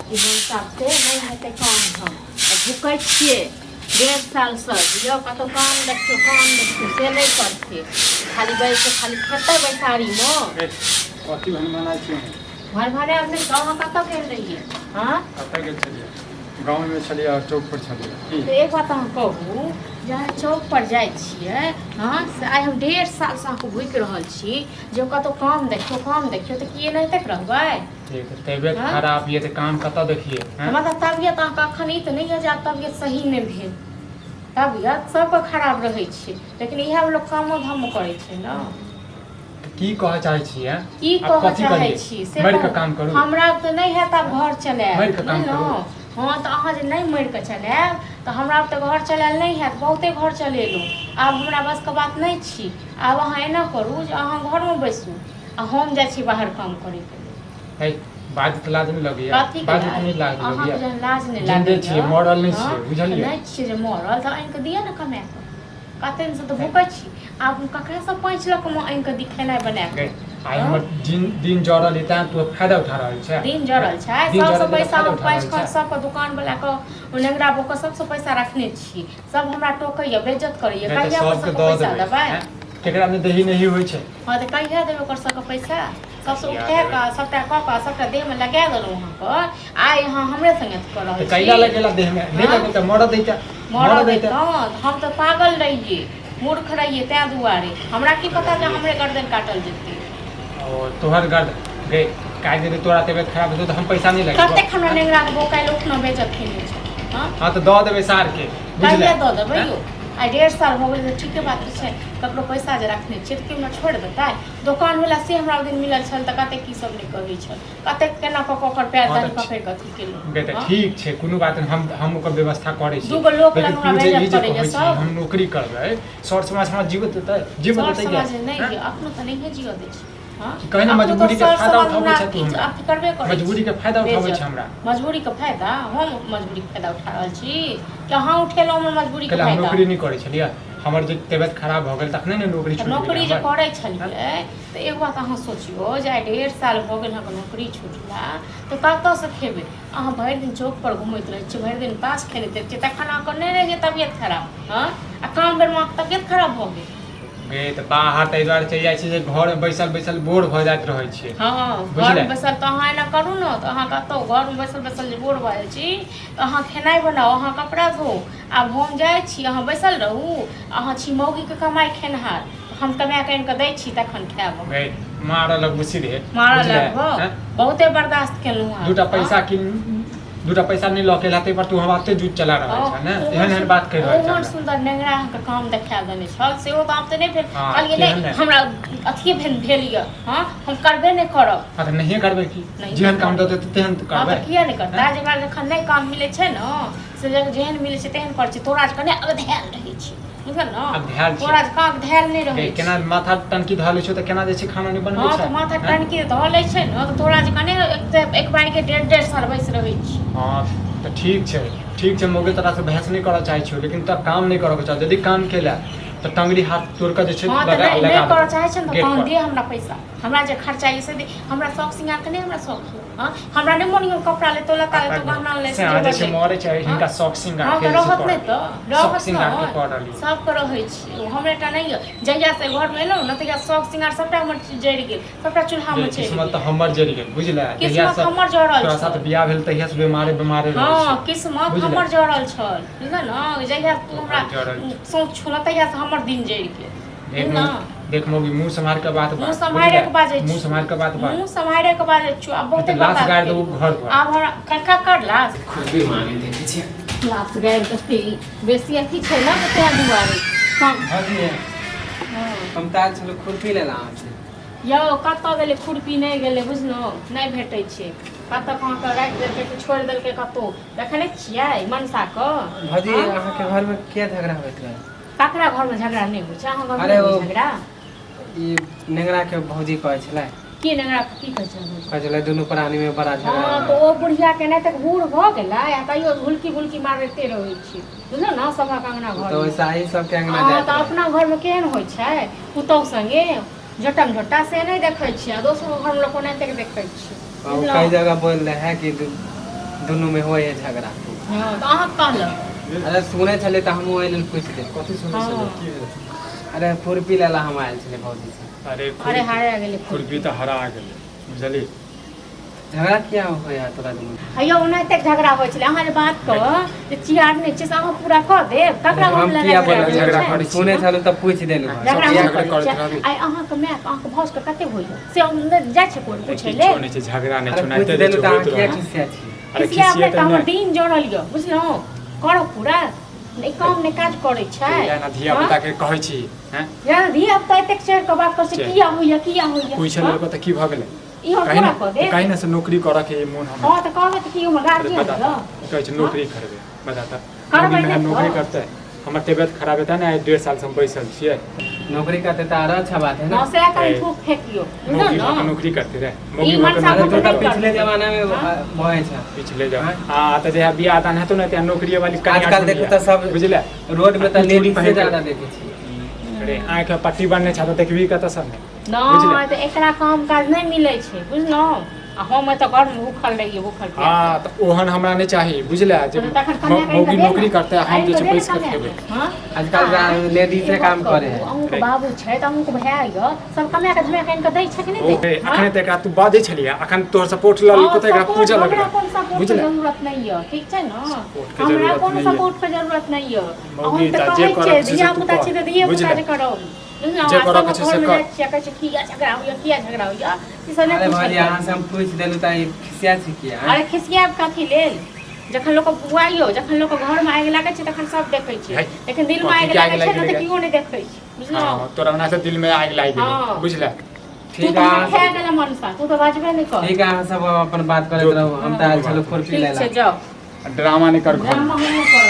ई मनसाके नहि हेतै काम धाम आ भुकै छियै 1.5 सालसँ यौ कतहु काम देखियौ, काम देखियौ, से नहि करतै। खाली बैस कऽ खाली खेतै बैसारीमे। कथी भनभनाइ छियै? भनभनायब नहि तऽ अहाँ कतऽ गेल रहियै? हँ, कतऽ गेल छलियै? गाँवमे छलियै आओर चौक पर छलियै की? तऽ एक बात अहाँ कहू जे अहाँ चौक पर जाइ छियै, हँ, से आइ हम 1.5 सालसँ अहाँके भुकि रहल छी जे कतहु काम देखियौ, काम देखियौ, तऽ की एनाहिते रहबै? ठीक, तबियत हँ? खराब यऽ तऽ काम कतऽ देखियै, हँ? हमरा तऽ तबियत अहाँके अखन ई तऽ नहि यऽ जे आब तबियत सही नहि भेल। तबियत सबके खराब रहै छै, लेकिन इएह लोक कामो धामो करै छै ने। तऽ की कहऽ चाहै छियै? की आब कहऽ कथी चाहै करियै? छी से मरि कऽ कहू। काम करू? हमरा तऽ नहि हैत आब घर चलायब। मरि कऽ काम बुझलहुँ? करू? हँ, तऽ अहाँ जे नहि मरि कऽ चलायब तऽ हमरा आब तऽ घर चलायल नहि हैत। बहुते घर चलेलहुँ, आब हमरा बसके बात नहि छी। आब अहाँ एना करू जे अहाँ घरमे बैसू आ हम जाइ छी बाहर काम करैके लेल। है, बाजैत लाज नहि लगैया? कथीके बाजैत लाज? नहि लाज अहाँके लगैया? जहन लाज नहि जिन्दे लागैया, छियै, मरल नहि हँ, छियै, बुझलियै? नहि छियै जे मरल तऽ आनि कऽ दिअ ने कमा कऽ। कते दिनसँ तऽ भूकै छी, आब हम ककरासँ पैंच लऽ कऽ आनि कऽ दी खेनाइ बना गै, कऽ? आइ हँ? हमर दिन दिन जरल है तैं तू फायदा उठा रहल छै। दिन जरल छै। दिन सबसँ जरल है तऽ पैसा फायदा हम उठा पैंच रहल कऽ छै। सबके दुकान वला के नेंगरा बोके सबसँ पैसा रखने छी। सब हमरा टोकैया, बेइज्जत करैया। नहि तऽ कहिया ओकर सबके सबके दऽ पैसा देबै। देबै? हैं? केकरा नहि दही नहि होइ छै। हँ, तऽ कहिया देबै ओकर सबके पैसा? सबसँ कहिया उठा देबै? कऽ सबटा कऽ कऽ सबटा देहमे लगा देलहुँ अहाँके, आइ अहाँ हमरे संगे कऽ तऽ रहल कैला छी। लगेला देहमे नहि हँ? लगेता, मरऽ दैता। मरऽ मरऽ दैता। दैतहुँ? हम तऽ पागल रहियै, मूर्ख रहियै, ताहि दुआरे हमरा की पता जे हमरे गर्दन काटल जेतै। ओ तोहर गर्द गै काटि देतै। तोरा तबियत खराब हेतौ तऽ हम पैसा नहि लगेबौ? कतेक हमरा नेंगराके बोकाइल उठना बेइज्जत केने छै, हँ? हँ, तऽ दऽ देबै सारके, बुझले? कहिया दऽ देबै हैं? यौ? आइ 1.5 साल भऽ गेलै तऽ ठीके बात छै। ककरो पैसा जे रखने छियै तऽ केओ हमरा छोड़ि देतै? दोकानवला से हमरा ओहि दिन मिलल छल तऽ कतेक की सब नहि कहै छल, कतेक केना कऽ कऽ ओकर पैर हँ दाढ़ी तऽ पकड़ि कऽ अथी केलहुँ। गै तऽ हँ, ठीक छै, कोनो बात नहि, हम ओकर व्यवस्था करै छी। दूगो लोक लग लेकिन हमरा तू जे ई बेइज्जत जे करैए कहै छी सब। हम नौकरी करबै, सर समाज हमरा जीवऽ देतै? जीवऽ सर देतै गै? समाज नहि हैं? यऽ, अखनो तऽ नहिए जियऽ दै छै। हँ, कि कहीं ने अखनो तऽ मजबूरी के सर फायदा समाज उठाबै हमरा छै तू किछु हमरा। अथी करबे करै मजबूरी छै के फायदा उठाबै छै बेइज्जत। हमरा। मजबूरीके फायदा? हम मजबूरीके फायदा उठा रहल छी कि अहाँ उठेलहुँ हमर मजबूरीके कैला हम फायदा? नौकरी नहि करै छलियै? हमर जे तबियत खराब भऽ गेल तखने ने नौकरी तऽ छूटि गेलै नौकरी जे हमर। करै छलियै तऽ एक बात अहाँ सोचियौ जे आइ 1.5 साल भऽ गेल अहाँके नौकरी छुटला, तऽ कतऽसँ खेबै? अहाँ भरि दिन चौकपर घुमैत रहै छियै, भरि दिन ताश खेलैत रहै छियै, तखन अहाँके नहि रहैए तबियत खराब? हँ, आ काम बेरमे अहाँके तबियत खराब भऽ गेल। गे, तऽ बाहर ताहि दुआरे चलि जाइ छी जे घरमे बैसल बैसल बोर भऽ जाइत रहै छियै। हँ, बुझले? घरमे बैसल तऽ अहाँ एना करू ने तऽ अहाँ कतहु घरमे बैसल बैसल जे बोर भऽ जाइ छी तऽ अहाँ खेनाइ बनाउ, अहाँ कपड़ा धोउ। आब हम जाइ छी, अहाँ बैसल रहू। अहाँ छी मौगीके कमाइ खेनहार, हम कमा कऽ आनि कऽ दै छी तखन खायब अहाँ। गै, मारऽ लगबू सीधे। मारऽ बुझले? लगबो? हैं? बहुते बर्दाश्त केलहुँ हँ। दूटा पैसा कि दूटा पैसा नहि लऽ के एला ताहि पर तू हमरा एते जूझ चला रहल छह ने? एहन एहन बात कहि रहल छह ओहन हमरा। सुन्दर नेंगरा अहाँके काम देखा देने छल, सेहो तऽ आब तऽ नहि भेल। हँ, कहलियै केहन नहि ने? हमरा अथिये भेल भेल यऽ, हँ, हम करबे नहि करब। हँ, तऽ नहिए करबै की? नहिए जेहन काम करबै। देतै तेहन हँ, करबै। तऽ किया नहि करतै? जकरा जखन नहि काम मिलै छै ने से जेहन मिलै छै तेहन करै छै। तोरा जकाँ नहि अगधेल रहै छै, बुझल ने? अगधेल छै। तोरा जकाँ अगधेल नहि रहै गै, छै। केना माथा टनकी धऽ लै छौ तऽ केना जे छै खाना नहि बनबै हँ, छै? तऽ माथा हैं? टनकी धऽ लै छै ने तऽ तोरा जकाँ नहि एक बारके 1.5-1.5 साल बैस रहै छी। हँ, तऽ ठीक छै, ठीक छै मौगी, तोरासँ बहस नहि करऽ चाहै छियौ, लेकिन तोरा काम नहि करऽके चाह। यदि काम केला तऽ टंगरी हाथ तोड़ि कऽ जे छै हँ, तऽ लगा नहि लगा नहि करऽ देबौ चाहै छै ने तऽ गेट तहन पर। दे हमरा पैसा, हमरा जे खर्चा यऽ से दे। हमरा शौक सिंगारके नहि हमरा शौक यऽ? हँ, हमरा नहि मोन यऽ कपड़ा लेतो, लत्ता लेतो, गहना ले। से अहाँ जे छै मरै छै, हिनका शौक सिंगार हँ, के तऽ जे छै रहत नहि पड़ल। तऽ शौक रहत सिंगार के नहि पड़ल यऽ। सबके रहै छै, ओ हमरे टा नहि यऽ। जहिया से घरमे एलहुँ ने तहिया शौक सिंगार सबटा हमर जरि गेल, सबटा चूल्हामे गे, चलि किस्मत गेल। तऽ हमर जरि गेल, बुझले? जहिया किस्मत से हमर जरल तोरा साथ छल। बियाह भेल तहिया से बेमारे बेमारे रहै हँ, छी। किस्मत बुझले? हमर जरल छल, बुझल ने? जहिया तू हमरा तोहर जरल छौ। सोच छुलह तहिया से हमर दिन जरि गेल। देख ना। देख मौगी, मुँह सम्हार के बात मुँह बाज। सम्हारे के बाजै मुँह छी। सम्हार के बात बाज। मुँह सम्हारे के बाजै छी। आब बहुते तऽ लाश बर्दाश्त गाड़ि देबौ केलियै। घर पर। आब हमरा कक्का कर लाश। खुरपी मांगे देखै छियै। लाश गाड़ि देतै, बेसी अथी छै ने तऽ तें दुआरे कम। भौजी, हँ। हम तऽ आयल छलहुँ खुरपी लै लए अहाँसँ। यौ, कतऽ गेलै खुरपी? नहि गेलै, बुझलहुँ? नहि भेटै छै। कतऽ कहाँ कऽ राखि देलकै कि छोड़ि देलकै कतौ, देखै नहि छियै मनसा कऽ? भौजी, हँ? अहाँके घरमे किया झगड़ा होइत रहै? ककरा घरमे झगड़ा नहि होइ छै? अहाँ घरमे अरे नहि होइ ओ झगड़ा? ई नेंगरा के भौजी कहै छलै। की नेंगरा की कहै छै भौजी? कहै छलै दुनू प्राणी मे बड़ा झगड़ा हँ, होइ। तऽ ओ बुढ़िया के नहि तक बूढ़ भऽ गेलै आ तैयो हुलकी बुलकी मारिते रहै छै, बुझलौ ने, सभक अंगना तऽ घरमे। ओहिसँ अही सबके अंगना हँ, जाइत तऽ रहै। अपना घरमे केहन होइ छै पुतहु संगे झोटम झोटा से नहि देखै छियै, आ दोसर घरमे लोक ओनाहिते देखै छियै। ओ बुझलहुँ? कई जगह बोल रहे है कि दुनू में होय है झगड़ा। हँ, तऽ अहाँ कहलक। अरे सुनै छलै तऽ हमहूँ ओहि लेल पूछि देब। कथी सुनै हँ। छलियै? की भेलै? अरे खुरपी लै लए हम आयल छलै भौजी से। अरे अरे हारे गेलै। खुरपी तऽ हरा गेलै, बुझली? झगड़ा किया होय है तोरा दुनू? हैयो, ओनाहिते झगड़ा होइ छलै। अहाँ जे बात कह जे चियार नहि छै से अहाँ पूरा कऽ देब? ककरा हम घरमे लड़ाइ किया झगड़ा बोलबै? होइ झगड़ा छै? करै छी। सुनै छलहुँ तऽ पूछि देलहुँ। झगड़ा झगड़ा हम करै करैत छियै। रहबी। आइ अहाँके मायके, अहाँके भाउजके कते होइया से हम नहि जाइ छै कोइ पूछै किछो लेल। नहि छै, झगड़ा नहि अरे छै, पूछि ओनाहिते जे देलहुँ छै तऽ अहाँ होइत किया रहै। खिसिया छी? अरे खिसिया खिसिए तऽ तऽ हमर नहि। दिन जड़ल यऽ, बुझलहुँ? करब पूरा नहि, काम नहि काज करै छै। एना धिया पुता के कहै छी हैं? यार, धिया पुता एतेक चढ़ि कऽ बात करै छै। चल। किया होइया, किया होइया? पूछ हँ? लेलको तऽ की भऽ गेलै? ई हम कही पूरा ने कऽ देब। कही ने से नौकरी करऽ के मोन हमरा। हँ, तऽ कहबै तऽ की हमर अरे गार्जियन बता यऽ? तऽ, कहै छै नौकरी करबै, बता तऽ। करबै मौगी नहि में नौकरी तऽ। करतै? हमर तबियत खराब हेतै ने, आइ 1.5 साल से हम बैसल छियै। नौकरी करते तऽ आरो अच्छा बात है ना। हँ, सएह कनि ए, थूक फेकियौ, बुझलहुँ मौगी भऽ कऽ ने? नौकरी करते रे? मौगी ई भऽ कऽ मनसा अरे नौकरी तो तऽ करतै? पिछले जमाना में हाँ? भय छै। पिछले जाओ। हाँ? हाँ, तऽ जहिया बियाह दान हेतौ ने, तहिया नौकरी वाली कनिया आजकल देखू ढूँढिहे। तऽ सब बुझले? रोड में तऽ चूड़ी लेडीज से पहिर के- ज्यादा देखै छी। अरे आँखि में पट्टी बन्हने छै तऽ देखबही कतऽ सब ने? बुझले? नहि तऽ एकरा काम काज नहि मिलै छै, बुझलहुँ? आ हम एतऽ घरमे भूखल रहियै, भूखल प्यासल। हाँ, तऽ ओहन हमरा नहि चाही, बुझले? जे तऽ तखन कमाए कऽ मौगी आनि कऽ दे नौकरी ने। करतै, हम आनि जे कऽ छै दे ने बैस कऽ कमाए खेबै। कऽ। हँ? आजकल आँय, लेडीजे एक काम बात करे कहू, है। अहूँके बाबू छै तऽ अहूँके भाय यऽ, सब कमाए कऽ धमाए कऽ आनि कऽ दै छै कि नहि ओ दै? हे, अखने तऽ एकरा तू बाजै छलियै, अखन तोहर सपोर्ट लऽ लेलको तऽ एकरा सपोर्ट पूजऽ हमरा लगलै। कोनो सपोर्ट के बुझले? जरूरत नहि यऽ, ठीक छै ने? सपोर्ट के हमरा जरूरत कोनो नहि यऽ। सपोर्ट के जरूरत नहि यऽ। मौगी हम तऽ तऽ जे कहै करऽ छियै, के छै से धिया तू पुता कर, छी तऽ धिये पुता बुझले? जे करब, बुझलहुँ? जे आ करऽ के सबक छै से घरमे कर। जाइ छियै, कहै छै किया झगड़ा होइया, किया झगड़ा होइया, ई सब नहि अरे पूछल भौजी, जाइ। अहाँ से हम पूछि देलहुँ तऽ ई खिसिया छी किया? अरे खिसियाब कथी लेल? जखन लोक बुआइयो, जखन लोक घरमे आगि लागै छै तखन सब देखै छै, है, लेकिन दिलमे कथी आगि के आगि लागै छै लागि ने तऽ गेलै? केओ नहि देखै छै, बुझलहुँ? हाँ, तोरा ओना से दिल में आगि लागि गेलै। हाँ। बुझले? तू ठीक तऽ है हमरा अहाँ खा सब- गेलै मनसा, तू तऽ बाजबे नहि कर। ठीक है, अहाँ सब अपन बात करैत रहू, हम तऽ आयल छलहुँ खुरपी ठीक लै छै, लए। जाउ। ड्रामा नहि कर घर। ड्रामा हम नहि करब।